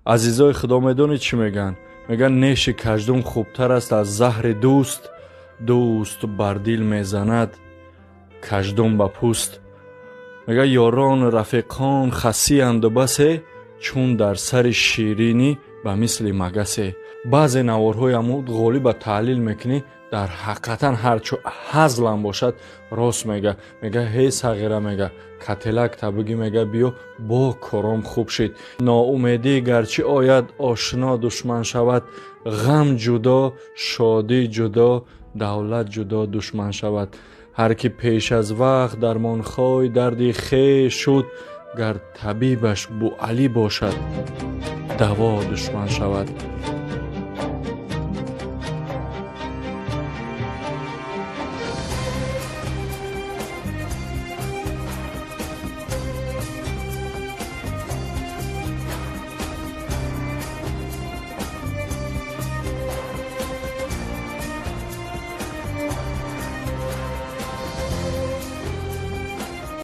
Азизои Худо, медонед, чӣ мегӯянд? Мегӯянд, неши каждум хубтар аст аз заҳри дӯст. Дӯст бар дил мезанад, каждум ба пӯст. Мегӯяд, ёрон, рафиқон хасиянду басе, чун дар сари ширинӣ ба мисли магасе. Баъзе наворҳои аму Ғолиба таҳлил мекунӣ, дар ҳақиқатан ҳарчо ҳазлам бошад, рост мега. Мега, ҳей сағира, мега, кателак табиги, мега, биё бо кором хуб шид. Ноумедӣ гарчи ояд, ошно душман шавад. Ғам ҷудо, шодӣ ҷудо, давлат ҷудо душман шавад. Ҳар ки пеш аз вақт дармонхоҳи дарди хеш шуд, гар табибаш Буалӣ бошад, даво душман шавад.